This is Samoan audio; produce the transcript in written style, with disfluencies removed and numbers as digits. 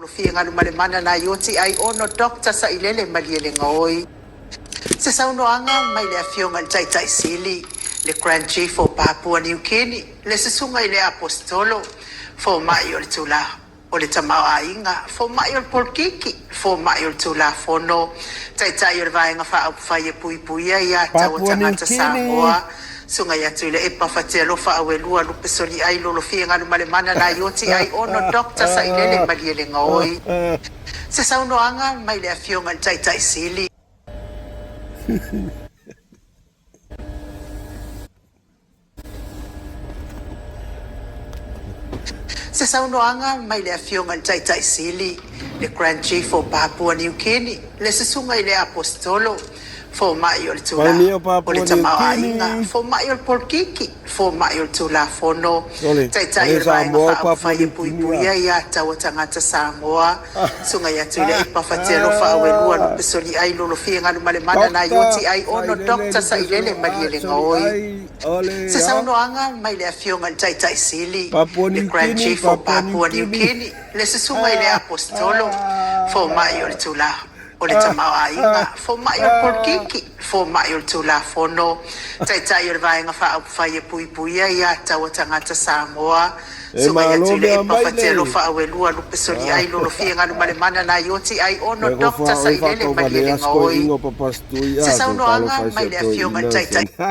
Lofiagalumalemana Naioti Aiono Dr. Sailele Malielegaoi. Se saunoaga mai le Afioga i le Taitai Sili, le Grand Chief o Papua New Guinea, le Susuga i le Aposetolo, Fomai o le Tula o le Tamaoaiga, Fomai o le Polokiki, Fomai o le Tulafono, Taitai o le Vaega Faaupufai e Puipuia Ia Tau a Papua New Tagata Guinea. Samoa, Susuga ia Tuilaepa Fatialofa Auelua Lupesoliai Lolofiagalumalemana Naioti Aiono Dr. Sailele Malielegaoi. Se saunoaga mai le Afioga i le Taitai Sili. Se saunoaga mai le Afioga i le Taitai Sili, le Grand Chief o Papua New Guinea, le Susuga i le Aposetolo, Fomai o le Tula Pioneer o Papua le New Tamaoaiga, Guinea. Fomai o le Polokiki, Fomai o le Tulafono, Sole, Taitai ole o le Vaega Samoa Papua Faaupufai e New Guinea. Puipuia Ia Tau a Tagata Samoa, Susuga ia Tuilaepa Fatialofa Auelua Lupesoliai Lolofiagalumalemana Doctor Naioti Aiono Sailele Dr. Sailele Lupesolo A Soli Malielegaoi. Ai ole Se a saunoaga mai le Afioga i le Taitai Sili, Papua le New Grand Guinea, Chief o Papua New Papua New Guinea. Guinea, le Susuga i le Aposetolo, Fomai o le Tula o le Tamaoaiga, Fomai o le Polokiki, Fomai o le Tulafono, Taitai o le Vaega Faaupufai e Puipuia Ia Tau a Tagata Samoa, E Susuga ia malo mea Tuilaepa mai le. Fatialofa Auelua Lupesoliai Lolofiagalumalemana Naioti Aiono Pe ko Dr. fa oi fa Sailele tau vale as ko Malielegaoi. ingo papastui Se a so talo saunoaga fai mai se le toi Afioga i le ina Taitai sen.